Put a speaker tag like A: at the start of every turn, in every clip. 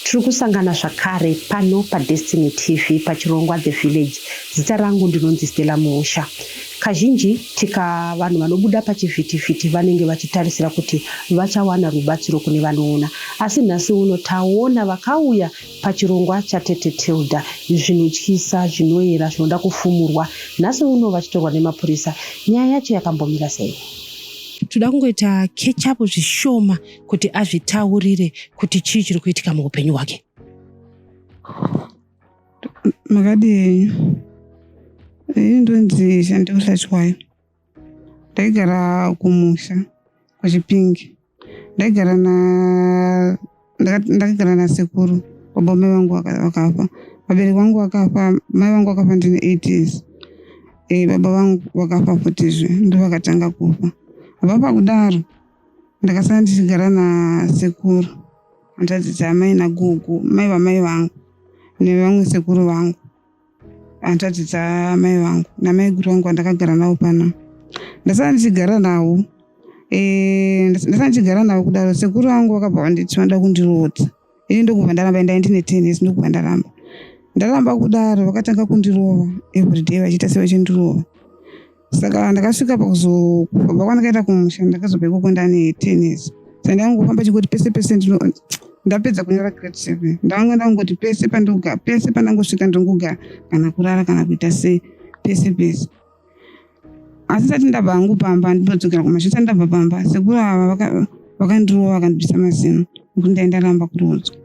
A: Tiri kusangana zvakare pano paDestiny TV pachirongwa The Village. Zita rangu ndinonzi Stella Muusha. Kazhinji tika vanhu vanobuda pachivhitivhiti vanenge vachitarisira kuti vachawana rubatsiro kune vanoona. Asi nhasi uno taona vakauya pachirongwa chaTete Tilda zvinotyisa, zvinoera, zvinoda kufumurwa. Nhasi uno vachitorwa nemapurisa. Nyaya yacho yakambomira sei? Toda kungoita catch up zvishoma kuti azvitaurire kuti chii chiri kuitika muupenyu hwake.
B: Makadii henyu? Ini ndonzi Shantel Hlatshwayo. Ndaigara kumusha kuChipinge. Ndaigara na ndakagara nasekuru baba mai vangu vakafa. Vabereki vangu vakafa, mai vangu vakafa ndine 8 years. Eh, baba vangu vakafa futizve ndovakatanga kufa. Vafa kudaro ndakasara ndichigara nasekuru hanzvadzi dzaamai nagogo mai vamai vangu nevamwe sekuru vangu hanzvadzi dzaamai vangu namaiguru vangu vandakagara navo pano ndasara ndichigara navo eh, ndasara ndichigara navo kudaro sekuru vangu vakabva vanditi vanoda kundiroodza ini ndokubva ndaramba ndai ndine ten years ndokubva ndaramba ndaramba kudaro vakatanga kundirova everyday vachiita sevachindirova saka ndakasvika pakuzobva kwandakaita kumusha ndakazobva ikoko ndane ten years saka ndangofamba chingoti pese pese ndino ndapedza kunyora grade seven ndanga ndangoti pese pandoga pese pandangosvika ndongogara kana kurara kana kuita sei pese pese asi sati ndabva hangu pamba ndinodzokera kumashure sati ndabva pamba sekuru ava vakandirova vakandibvisa mazino nekuti ndai ndaramba kuroodzwa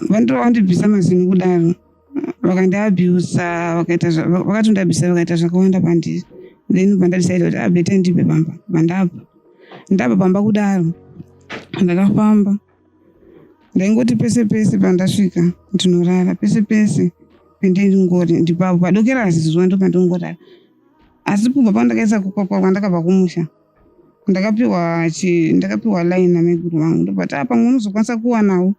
B: vandirova vandibvisa mazino kudaro vakandiabusa vakaita vakatondabisa vakaita zvakawanda pandiri then pandadecide kuti abeta ah, ndibve pamba pandabva ndabva pamba kudaro ndakafamba ndaingoti pese pese pandasvika ndinorara pese pese pendingori ndipapo padokera zuva ndo pandingorara asi kubva pandakaisa kwandakabva kumusha ndakapiwa chi ndakapiwa line namaiguru vangu ndobva ah pamwe unozokwanisa kuwanawo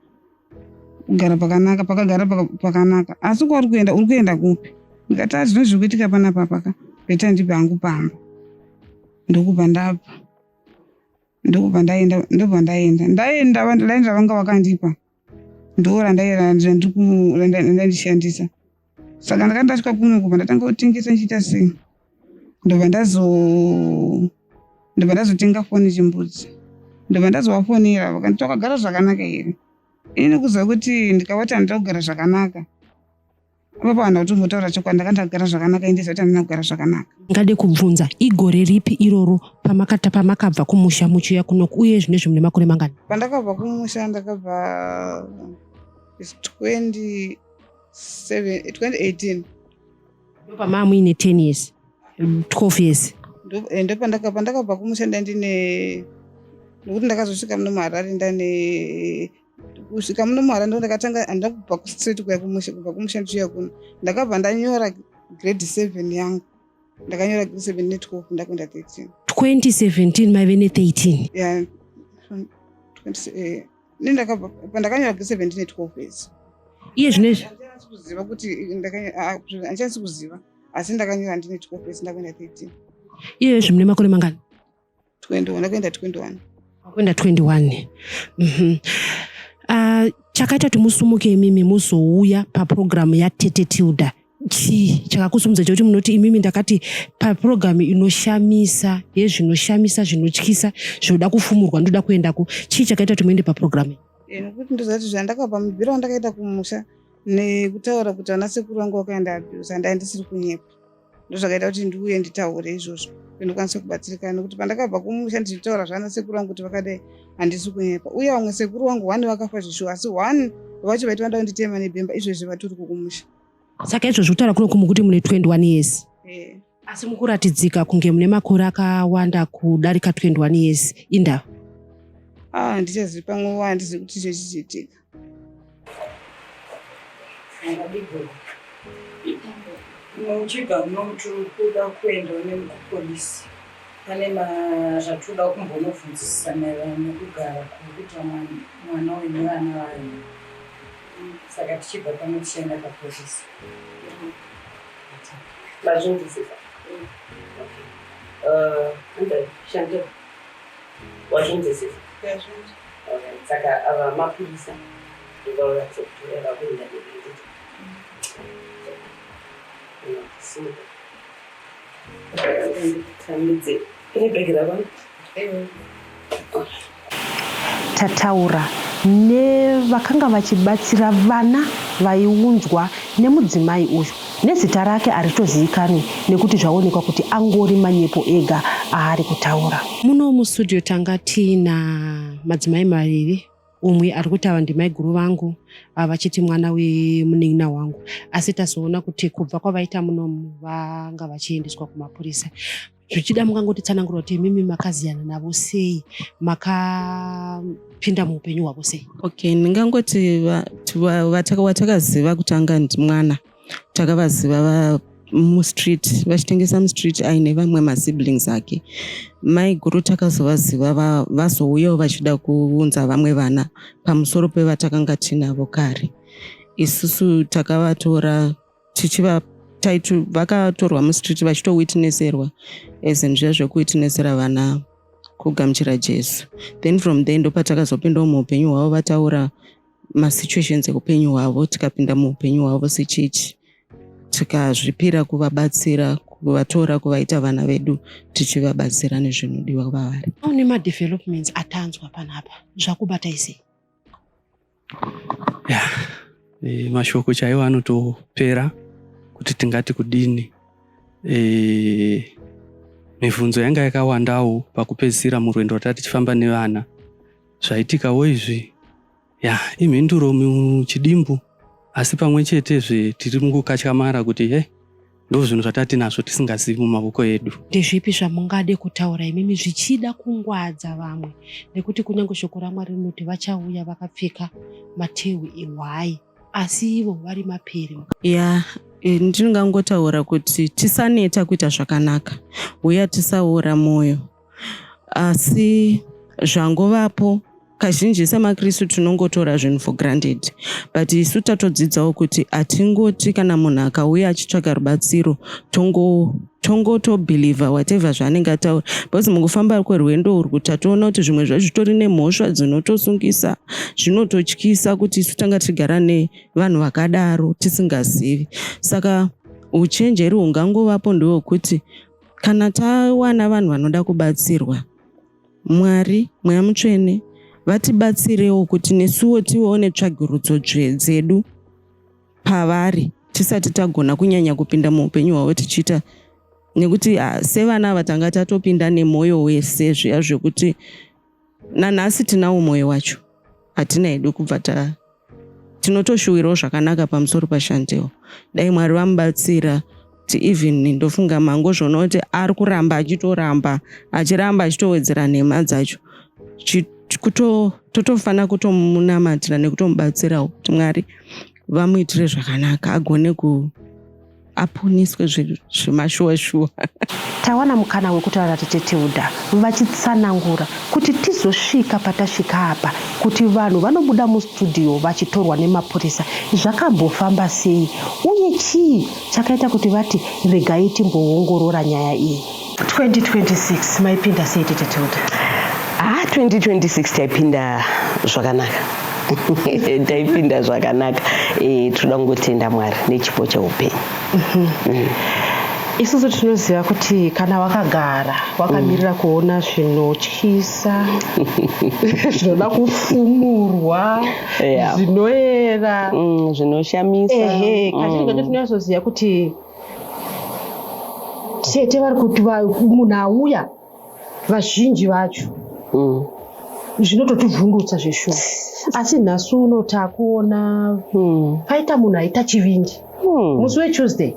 B: kugara pakanaka pakagara pakanaka asi kwauri kuenda uri kuenda kupi ndikati ah zvino zviri kuitika panapa paka beta ndibve hangu pamba ndokubva ndabva ndokubva ndaenda ndobva ndaenda ndaenda line ravanga vakandipa ndo randaindishandisa saka ndakati ndasvika kuno kubva ndatanga kutengesa ndichiita sei ndobva ndazo ndobva ndazotenga foni chimbudzi ndobva ndazovafonera vakanditi wakagara zvakanaka here ini nekuziva kuti ndikavati handida kugara zvakanaka Baba vanhu vatombotaura chokwadi ndakanga ndagara zvakanaka ende zvaita ndina kugara zvakanaka.
A: Ngade kubvunza igore ripi iroro pamakata pamakabva kumusha muchiuya kunoku uye zvinezvi mune makore mangani?
B: Pandakabva kumusha ndakabva 27 2018.
A: Ndopamaa muine 10 years 12 years.
B: Ndopandakabva ndakabva kumusha ndandine nokuti ndakazosvika muno muHarare ndane kusvika muno muhara ndo ndakatanga handina kubva kustraight kuya kumusha kubva kumusha ndichiuya kuno ndakabva ndanyora grade seven yangu ndakanyora grade seven netwelve ndakuenda 13
A: 2017 maive ne13
B: yeah, eh, ndakabva pandakanyora grade seven ndine 12 years
A: iye zvinezvi
B: kuziva kuti handichanisi kuziva asi ndakanyora ndine 12 years ndakuenda 13
A: iye zvi mune makore mangani
B: 21 ndakuenda 21
A: wakuenda 21 mm -hmm. Uh, chakaita kuti musumuke imimi muzouya papurogiramu yatete tilda chii chakakusumudza chekuti munoti imimi ndakati papurogiramu inoshamisa yezvinoshamisa zvinotyisa zvinoda kufumurwa ndoda kuendako chii chakaita kuti muende papurogiramu
B: eh, nekuti ndoziva kuti zvandakabva mubviro wandakaita kumusha nekutaura kuti vana sekuru vangu vakaenda abuse handai ndisiri kunyepa ndozvakaita kuti ndiuye nditaure izvozvo kuti ndikwanise kubatsirikana nekuti pandakabva kumusha ndichitaura zvana sekuru vangu kuti vakadai handisi kunyepa uye vamwe sekuru vangu one vakafa zvishuwa asi one vacho vaiti vanoda kunditema nebhemba izvezvi vatori kukumusha
A: saka izvozvi kutaura kuno kumukuti mune 21 years yeah. asi mukuratidzika kunge mune makore akawanda kudarika 21 years indava
B: ah handichazivi pamwe handizivi kuti zvechichiitika
C: Muchibva muno tiri kuda kuendawo nekupolisi pane zvatinoda kumbonobvunzisisa maererano nekugara kuri kuita mwana uyu nevana vayo saka tichibva pano tichienda papolisi.
D: Mazvinzwisisa? Okay. Uh, Chantel, wazvinzwisisa? Saka ava mapurisa. Ndingaratidza kuti uya vakuenda nehanditi. Simuka. Ndikutambidze. Ine bhegi rako?
A: Tataura nevakanga vachibatsira vana vaiunzwa nemudzimai uyu. Nezita rake haritozivikanwi nekuti zvaonekwa kuti angori manyepo ega aari kutaura. Muno mustudio tanga tiina madzimai maviri. Umwe ari kuti ava ndimaiguru vangu, ava vachiti mwana wemunin'ina wangu, asi tazoona kuti kubva kwavaita munomu vanga vachiendeswa kumapurisa. Zvichida mungangotitsanangura kuti imimi makaziyana navo sei, makapinda muupenyu hwavo sei?
E: Okay, ndingangoti watakaziva kutanga ndimwana, takavaziva mustreet vachitengesa mustreet aine vamwe masiblings ake. Maiguru takazovaziva vazouyawo vachida kuunza vamwe vana pamusoro pevatakanga tinavo kare. Isusu takavatora tichiva taitu vakatorwa mustreet vachitowitnesserwa, as in zviya zvekuwitnessera vana kugamuchira Jesu. Then from there ndopatakazopindawo muupenyu hwavo, vataura masituations eupenyu hwavo, tikapinda muupenyu hwavo sechechi, tikazvipira kuvabatsira, kuvatora, kuvaita vana vedu, tichivabatsira nezvinodiwa kwavari.
A: Une madevelopments atanzwa panapa, zvakubatai sei?
F: Ya, mashoko chaiwo anotopera kuti tingati kudini. Mibvunzo yanga yakawandawo pakupedzisira murwendo rwatati tichifamba nevana. Zvaitikawo izvi, ya, imhinduro muchidimbu, asi pamwe chetezve tiri mukukatyamara kuti he, ndo zvinhu zvatatinazvo tisingazivi mumavoko edu.
A: Ndezvipi zvamungade kutaura imimi zvichida kungwadza vamwe, nekuti kunyange shoko raMwari rinoti vachauya vakapfeka matehwe ehwai asi ivo vari mapere?
E: Ya, ndingangotaura kuti tisaneta kuita zvakanaka, uye tisaora mwoyo, asi zvangovapo kazhinji semaKristu tinongotora zvinhu for granted, but isu tatodzidzawo kuti hatingoti kana munhu akauya achitsvaga rubatsiro tongotobhilivha whatever zvaanenge ataura, because mukufamba kwerwendo urwu tatoona kuti zvimwe zvacho zvitori nemhosva dzinotosungisa. Zvinototyisa kuti isu tanga tichigara nevanhu vakadaro tisingazivi. Saka uchenjeri hungangovapo ndehwekuti kana tawana vanhu vanoda kubatsirwa, Mwari Mweya Mutsvene vatibatsirewo kuti nesuwo tivewo netsvagurudzo dzedu pavari tisati tagona kunyanya kupinda muupenyu hwavo tichiita, nekuti sevana ava tanga tatopinda nemwoyo wese zviya zvekuti nanhasi tinawo mwoyo wacho, hatina hedu kubva ta tinotoshuwirawo zvakanaka pamusoro paShantel. Dai Mwari vamubatsira kuti even ndofunga mangozviona kuti ari kuramba achitoramba achiramba achitowedzera nhema dzacho. Totofanira kutomunamatira nekutomubatsirawo kuti Mwari vamuitire zvakanaka, agone ku aponiswe zvemashuwa shuwa.
A: Tawana mukana wekutaura Tete Tilda vachitsanangura kuti tizosvika patasvika apa, kuti vanhu vanobuda mustudio vachitorwa nemapurisa, zvakambofamba sei uye chii chakaita kuti vati regai timboongorora nyaya iyi. 2026 maipinda sei, Tete Tilda?
D: Ah, 2026 taipinda zvakanaka, taipinda zvakanaka. Toda kungotenda Mwari nechipo cheupenyu.
A: Isusu tinoziva kuti kana wakagara wakamirira kuona zvinotyisa, zvinoda kufumurwa, zvinoera,
D: Zvinoshamisa.
A: Ehe, kazhinji kacho tinonyatsoziva kuti tete vari kuti munhu auya, vazhinji vacho zvinototivhundutsa zveshuwa. Asi nhasi uno takuona paita munhu aita chivindi musi weTuesday.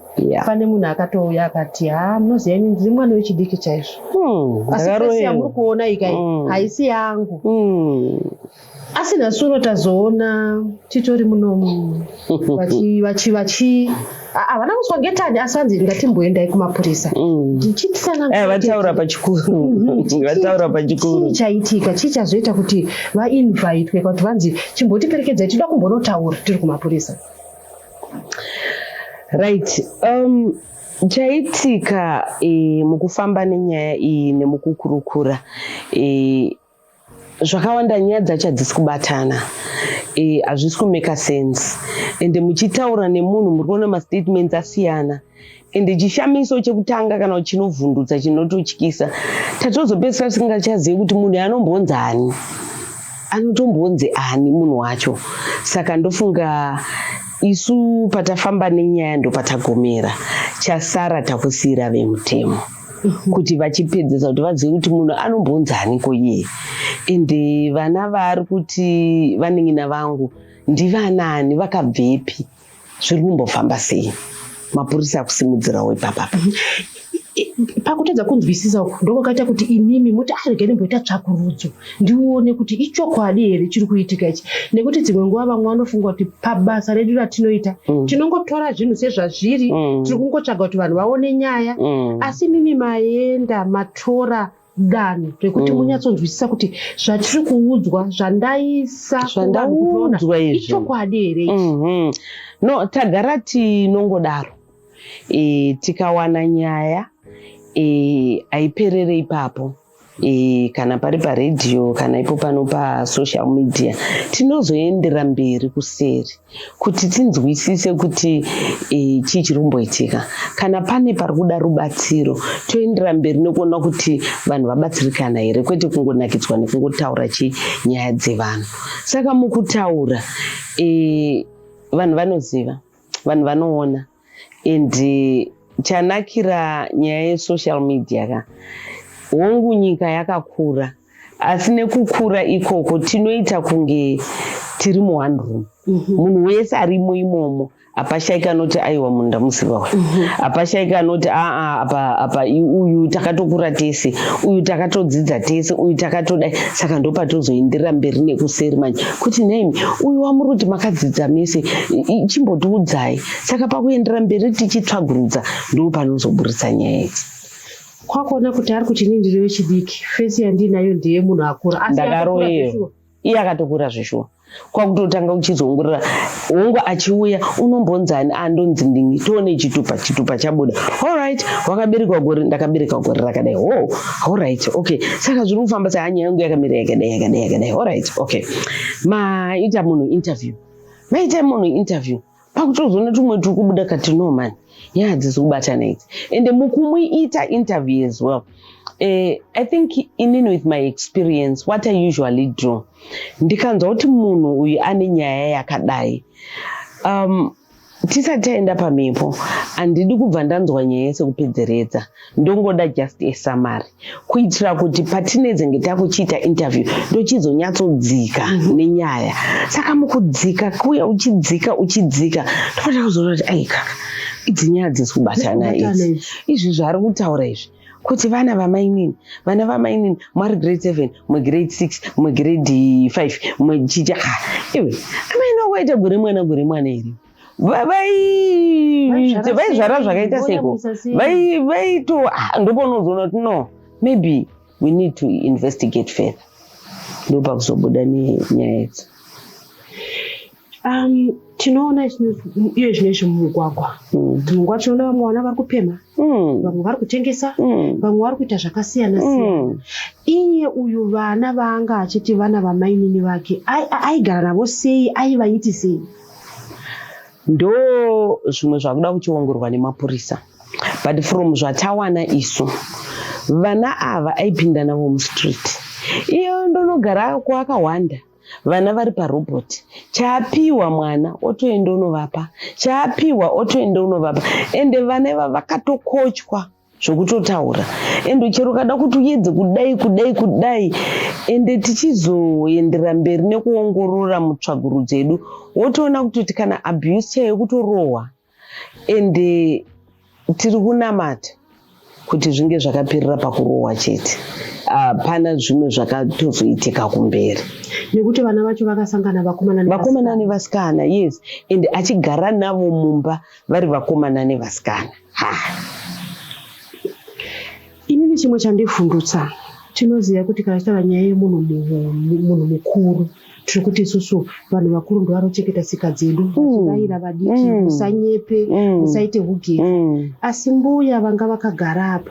A: Pane munhu akatouya akati, "Ha, munoziva ini ndiri mwana wechidiki chaizvo, asi face yamuri kuona ikai haisi yangu." Asi nhasi uno tazoona titori munomu vachi havana kuswa ngetani, asi vanzi ngatimboendai kumapurisa. Ndichitsanangura.
D: Vataura pachikuru, vataura pachikuru.
A: Chii chaitika? Chii chazoita kuti vainvitwe, kuti vanzi chimbotiperekedzai, tinoda kumbonotaura tiri kumapurisa?
D: Right, chaitika mukufamba nenyaya iyi nemukukurukura. Zvakawanda nyaya dzacho hadzisi kubatana, hazvisi kumeka sense, ende muchitaura nemunhu muri kuona mastatements asiyana. Ende chishamiso chekutanga kana chinovhundutsa chinototyisa, tatozopedzisira tisingachazivi kuti munhu anombonzi ani, anotombonzi ani munhu wacho. Saka ndofunga isu patafamba nenyaya ndopatagomera, chasara takusiyira vemutemo kuti vachipedzesa, kuti vazive kuti munhu anombonzi aniko iye, ende vana vaari kuti vanin'ina vangu ndivanani, vakabvepi, zviri kumbofamba sei. Mapurisa akusimudzirawo ipapapa.
A: Pakutadza kunzwisisa uku ndokwakaita kuti imimi muti, "Arege ndimboita tsvakurudzo ndione kuti ichokwadi here chiri kuitika ichi," nekuti dzimwe nguva vamwe vanofunga kuti pabasa redu ratinoita tinongotora zvinhu sezvazviri, tiri kungotsvaga kuti vanhu vaone nyaya. Asi imimi maenda matora danho rekuti munyatsonzwisisa kuti zvatiri kuudzwa, zvandaisa kuvanhu kuti vaona,
D: zvandaudzwa izvi
A: ichokwadi here ichi?
D: No, tagara tinongodaro. Tikawana nyaya haiperere ipapo. Kana pari paredhiyo kana ipo pano pasocial media, tinozoendera mberi kuseri kuti tinzwisise kuti chii chiri kumboitika. Kana pane pari kuda rubatsiro, toendera mberi nekuona kuti vanhu vabatsirikana here, kwete kungonakidzwa nekungotaura chi nyaya dzevanhu. Saka mukutaura vanhu vanoziva, vanhu vanoona. And chanakira nyaya yesocial media ka, hongu nyika yakakura, asi nekukura ikoko tinoita kunge tiri muone room. Munhu wese arimo imomo, hapashaika anoti, "Aiwa, munhu ndamuziva uyu." Hapashaika anoti, "Aa, apa apa uyu takatokura tese, uyu takatodzidza tese, uyu takatodai." Saka ndopatozoenderera mberi nekuseri manje kuti, "Nhaimi, uyu wamuri kuti makadzidza mese, chimbotiudzai." Saka pakuendera mberi tichitsvagurudza ndo panozoburitsa nyaya idzi.
A: Kwakuona kuti ari kuti, "Inini ndiri wechidiki, face yandinayo ndeye munhu akura," asi akakura
D: Ndakaroyewa.
A: zveshuwa.
D: Iye akatokura zveshuwa. Kwakutotanga uchizoongorora, hongu, achiuya, "Unombonzani?" "Andonzi ndini." "Tione chitupa." Chitupa chabuda. "Allright, wakaberekwa gore?" "Ndakaberekwa gore rakadai." "Oh, allright, okay. Saka zviri kufamba sei? Nyaya yangu yakamira yakadai, yakadai, yakadai." "Allright, okay." Maita munhu interview, maita munhu interview, pakutozoona tumwe turi kubuda kati, "No man, nyaya hadzisi kubatana idzi." Ende mukumuita interview as well, I think inini with my experience, what I usually do, ndikanzwa kuti munhu uyu ane nyaya yakadai, tisati taenda pamhepo, handidi kubva ndanzwa nyaya yese kupedzeredza. Ndongoda just a summary kuitira kuti patinezenge takuchiita interview ndochizonyatsodzika nenyaya. Saka mukudzika kuya, uchidzika uchidzika, ndopata kuzoona kuti, "Ai kaka, idzi nyaya dzisi kubatana idzi. Izvi zvaari kutaura izvi kuti vana vamainini, vana vamainini mwari grade 7, mwe grade 6, mwe grade 5, mwe chicha, iwe amaini wako gore mwana, gore mwana here? Vaizvara zvakaita seko vaito." Ndopaunozoona kuti, no, maybe we need to investigate further. Ndopakuzobuda nenyaya idzi.
A: Tinoona iye zvinezvi mumugwagwa, dzimwe nguva tinoona vamwe vana vari kupemha, vamwe vari kutengesa, vamwe vari kuita zvakasiyana siyana. Iye uyu, vana vaanga achiti vana vamainini vake, aigara navo sei? Aivaiti sei?
D: Ndo zvimwe zvakuda kuchiongororwa nemapurisa, but from zvatawana isu, vana ava aipinda navo mustreet. Iyo ndonogara kwakawanda vana vari parobhoti. Chaapiwa mwana otoenda unovapa, chaapiwa otoenda unovapa. Ende vana ivava vakatokochwa zvokutotaura. Ende chero kada kuti uedze kudai kudai kudai, ende tichizoendera mberi nekuongorora mutsvagurudzo yedu, wotoona kutoti kana abuse chaiyo, kutorohwa. Ende tiri kunamata kuti zvinge zvakaperera pakurohwa chete, hapana zvimwe zvakatozoitika kumberi.
A: Nekuti vana vacho vakasangana vakomana.
D: Vakomana nevasikana, yes. Ende achigara navo mumba vari vakomana nevasikana, ha.
A: Inini chimwe chandivhundutsa, tinoziva kuti kana tichitaura nyaya yemunhu munhu mukuru, tiri kuti isusu vanhu vakuru ndo vanochengeta tsika dzedu, vachirayira vadiki, "Musanyepe, musaite ugeri." Asi mbuya vanga vakagara apa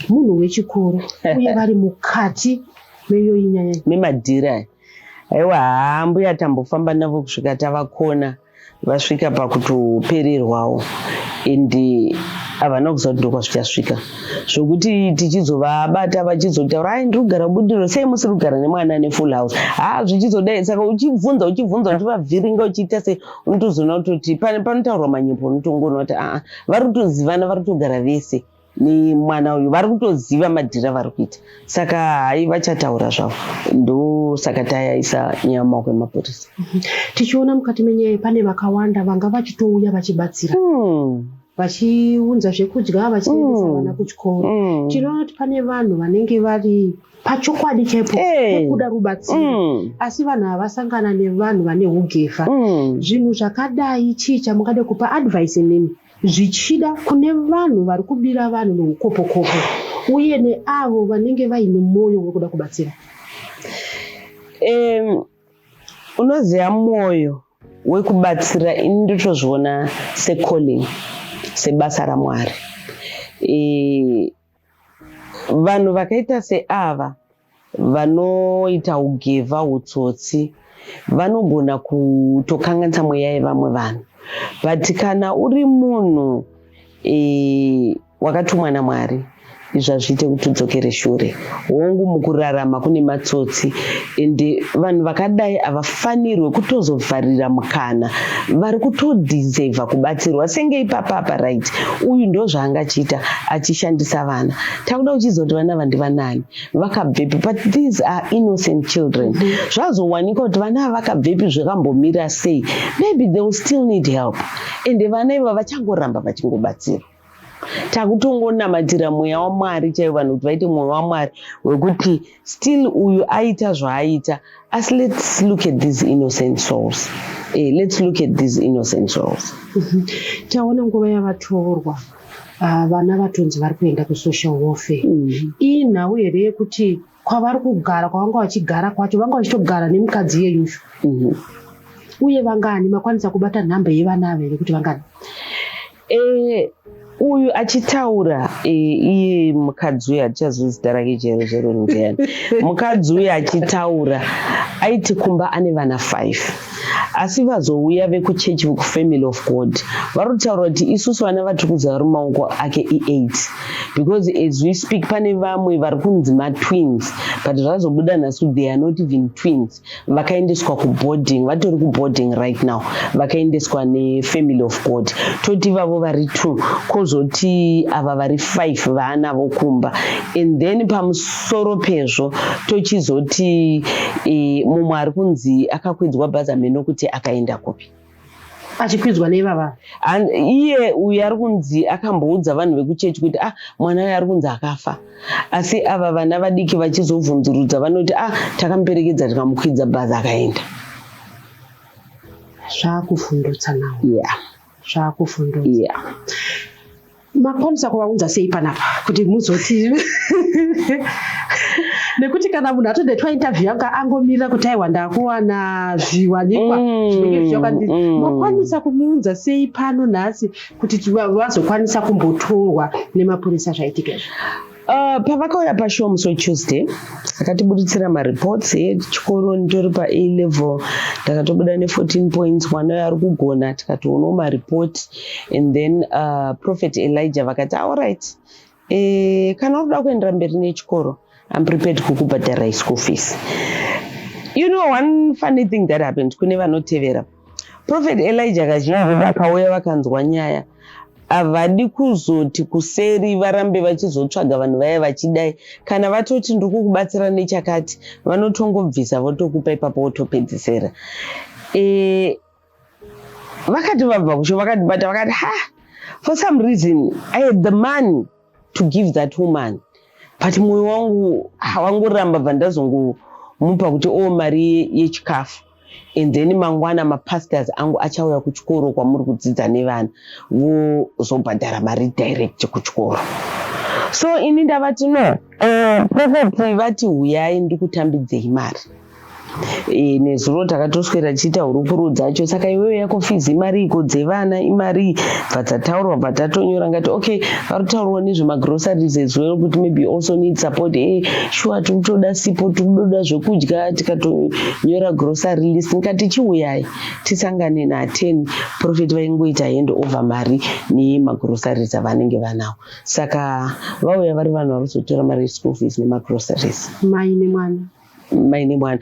A: munhu wechikuru, uye vari mukati. Meiyoyi nyaya iyi.
D: Memadhiri aya. Aiwa haa mbuya tambofamba navo kusvika tavakona vasvika pakutopererwawo and havana kuziva kuti ndokwazvichasvika zvokuti tichizovabata vachizotaura ai ndiri kugara budiriro sei musiri kugara nemwana ane full house haa zvichizodai saka uchibvunza uchibvunza uchivavhiringa uchiita sei unotozoona kutoti panotaurwa manyepo unotongoona kuti aa vari kutozivana vari kutogara vese nemwana uyu vari kutoziva madhiri avari kuita saka hai vachataura zvavo ndosaka tayaisa nyaya mumaoko emapurisa.
A: Tichiona mukati menyaya pane vakawanda vanga vachitouya vachibatsira vachiunza zvekudya vachiendesa vana kuchikoro. Tinoona kuti pane vanhu vanenge vari pachokwadi chaipo pekuda rubatsiro asi vanhu ava vasangana nevanhu vane hugevha. Zvinhu zvakadai chii chamungade kupa advice imimi zvichida kune vanhu vari kubira vanhu neukopokopo uye neavo vanenge vaine mwoyo wekuda kubatsira?
D: Unoziva mwoyo wekubatsira ini ndotozviona secalling, sebasa raMwari. Vanhu vakaita seava vanoita ugevha, utsotsi vanogona kutokanganisa mweya yevamwe vanhu, but kana uri munhu wakatumwa naMwari izvi hazviite kuti udzokere shure. Hongu mukurarama kune matsotsi ende vanhu vakadai havafanirwe kutozovharira mukana vari kutodhizevha kubatsirwa senge ipapa apa right uyu ndozvaanga achiita achishandisa vana. Takuda kuchiziva kuti vana ava ndivanani vakabvepi but these are innocent children. Zvazowanikwa kuti vana ava vakabvepi zvakambomira sei maybe they will still need help ende vana iva vachangoramba vachingobatsirwa. Takutongonamatira mweya waMwari chaivo vanhu kuti vaite mwoyo waMwari wekuti still uyu aita zvaaita asi let's look at these innocent souls. Let's look at these innocent souls.
A: Taona nguva yavatorwa vana vatonzi vari kuenda kusocial welfare. Inhau here yekuti kwavari kugara kwavanga vachigara kwacho vanga vachitogara nemukadzi yeyushu? Uye vangani makwanisa kubata nhamba yevana ava here kuti vangani?
D: Uyu achitaura iye mukadzi uyu hatichazivi zita rake chero chero ndiani. Mukadzi uyu achitaura aiti kumba ane vana 5 asi vazouya vekuchechi vekufamily of God vari kutaura kuti isusu vana vatiri kuziva vari mumaoko ake i8 because as we speak pane vamwe vari kunzi matwins but zvazobuda nhasi they are not even twins. Vakaendeswa kuboarding, vatori kuboarding right now, vakaendeswa nefamily of God. Toti vavo vari 2 kozoti ava vari 5 vaanavo kumba and then pamusoro pezvo tochizoti mumwe ari kunzi akakwidzwa bhazi hameno kuti akaenda kupi.
A: Achikwidzwa neivava?
D: Iye uyu ari kunzi akamboudza vanhu vekuchechi kuti mwana uyu ari kunzi akafa. Asi ava vana vadiki vachizobvunzurudza vanoti takamuperekedza tikamukwidza bhazi akaenda.
A: Zvakuvhundutsa nawo. Zvakuvhundutsa. Makwanisa kuvaunza sei panapa kuti muzoti nekuti kana munhu atodaitwa interview yanga angomirira kuti aiwa ndakuwana zviwanikwa zvinenge zvichakandii. Makwanisa kumuunza sei pano nhasi kuti vazokwanisa kumbotorwa nemapurisa zvaitika izvi?
D: Pavakauya pashow musi weTuesday akatiburitsira mareports echikoro nditori pa A level ndakatobuda ne 14 points mwana uyo ari kugona tikatoonawo mareport and then Prophet Elijah vakati all right kana uri kuda kuendera mberi nechikoro I'm prepared kukubhadharira school fees. You know one funny thing that happened kune vanotevera Prophet Elijah kazhinji vakauya vakanzwa nyaya havadi kuzoti kuseri varambe vachizotsvaga vanhu vaya vachidai kana vatoti ndiri kukubatsira nechakati vanotongobvisa votokupa ipapo wotopedzisera. Vakati vabva kusho vakatibata vakati ha for some reason I had the money to give that woman but mwoyo wangu wangoramba bva ndazongomupa kuti o mari yechikafu and then mangwana mapastors angu achauya kuchikoro kwamuri kudzidza nevana vozobhadhara mari direct kuchikoro. So ini ndavati no, prophet vati huyai ndikutambidzei mari. E, nezuro takatoswera tichiita hurukuro dzacho saka iwewe yako fees imariiko dzevana imarii bva dzataurwa bva tatonyora ngati okay vari kutaurwa nezvemagroceries as well kuti maybe you also need support e sure tiri kutoda sipo tiri kutoda zvekudya tikatonyora grocery list ndikati chiuyai tisangane na10 prophet vaingoita hand over mari nemagroceries avanenge vanawo saka vauya vari vanhu vari kuzotora mari yeschool fees nemagroceries
A: mai nemwana
D: mai nemwana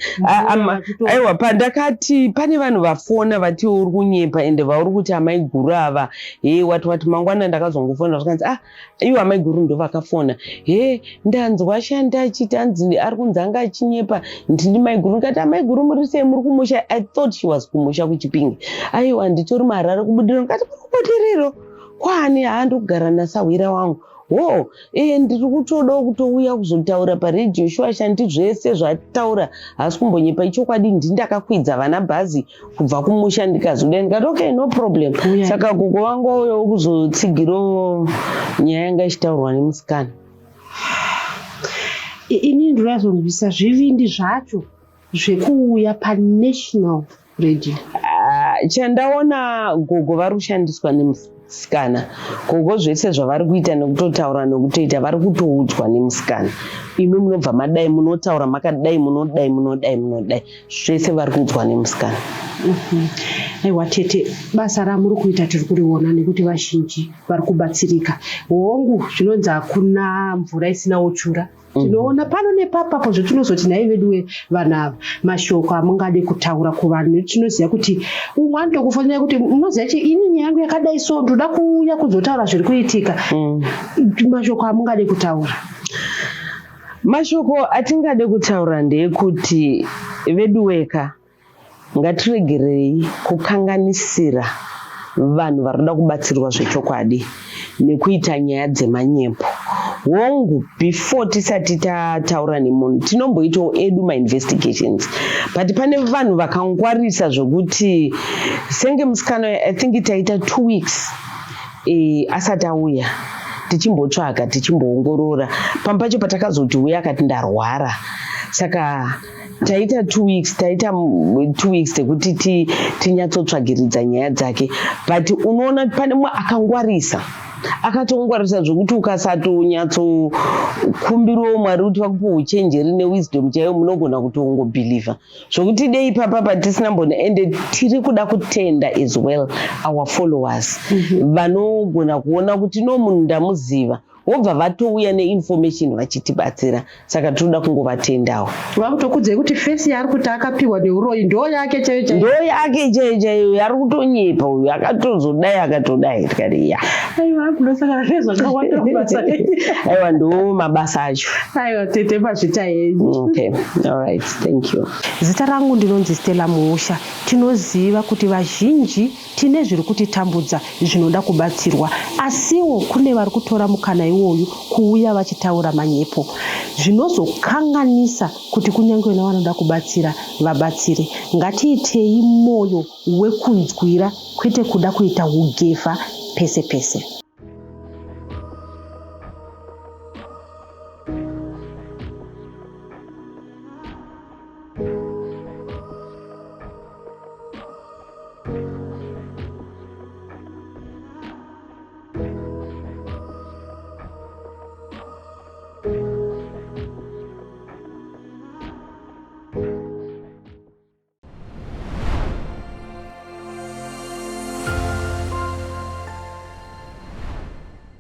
D: aiwa pandakati pane vanhu vafona vati uri kunyepa ende vauri kuti amai guru ava he wati wati mangwana ndakazongofona zvakanzi ah ivo amai guru ndo vakafona he ndanzwa shanda achiti anzi ari kunzi anga achinyepa ndini mai guru ndikati amai guru muri sei muri kumusha i thought she was kumusha kuchipinge aiwa nditori muharare kubudiriro ndikati muri kubudiriro kwani haandi kugara nasahwira wangu ho e ndiri kutodawo kutouya kuzotaura paredhiyo shuwa shandi zvese zvataura haasi kumbonyepa ichokwadi ndi ndakakwidza vana bhazi kubva kumusha ndikazoda ndikati okay no problem saka gogo vangu vauyawo kuzotsigirawo nyaya yanga ichitaurwa nemusikana
A: ini ndinoyazonzwisa zvivindi zvacho zvekuuya panational radio
D: ah, chandaona gogo vari kushandiswa nemusikana gogo zvese zvavari kuita nekutotaura nekutoita vari kutoudzwa nemusikana imi munobva madai munotaura makadai munodai munodai munodai zvese vari kuudzwa nemusikana
A: mhm. aiwa tete basa ramuri kuita tiri kuriona nekuti vazhinji vari kubatsirika hongu zvinonzi hakuna mvura isina utsvura tinoona pano nepapapo zvetinozoti nhai veduwe vanhu ava mashoko amungade kutaura kuvanhu tinoziva kuti umwe anotokufonera kuti munoziva chi ini nyaya yangu yakadai so ndoda kuuya kuzotaura zviri kuitika mashoko amungade kutaura
D: mashoko atingade kutaura ndeyekuti veduweka Ngatiregerei kukanganisira vanhu vari kuda kubatsirwa zvechokwadi nekuita nyaya dzemanyepo. Hongu, before tisati tataura nemunhu tinomboitawo edu mainvestigations but pane vanhu vakangwarisa zvekuti senge musikana i think taita two weeks e, asati auya tichimbotsvaga tichimboongorora pamwe pacho patakazoti uya akati ndarwara saka taita two weeks taita two weeks dzekuti tinyatsotsvagiridza nyaya dzake but unoona pane mumwe akangwarisa akatongwarisa zvekuti ukasatonyatsokumbirawo mwari kuti vakupe uchenjeri newisdom chaiyo munogona kutongobhilivha zvokuti dei ipapa patisina mbona ende tiri kuda kutenda as well our followers mhm. vanogona kuona kuti no munhu ndamuziva vobva vatouya neinformation vachitibatsira saka tinoda kungovatendawo
A: vakutokudzai kuti fesi yaari kuti akapiwa neuroyi ndo yake chaiyo
D: chaiyo ndo yake chaiyo chaiyo ari kutonyepa uyu akatozodai akatodai tikati ya
A: aiwa kunosangana nezvakawanda mubasa
D: aiwa ndo mabasa acho
A: aiwa tete mazvita henyu
D: okay all right thank you
A: zita rangu ndinonzi stella muusha tinoziva kuti vazhinji Tine zviri kutitambudza zvinoda kubatsirwa asiwo kune vari kutora mukana iwoyu kuuya vachitaura manyepo zvinozokanganisa kuti kunyange nevanoda kubatsira vabatsire. Ngatiitei moyo wekunzwira kwete kuda kuita hugevha pese pese.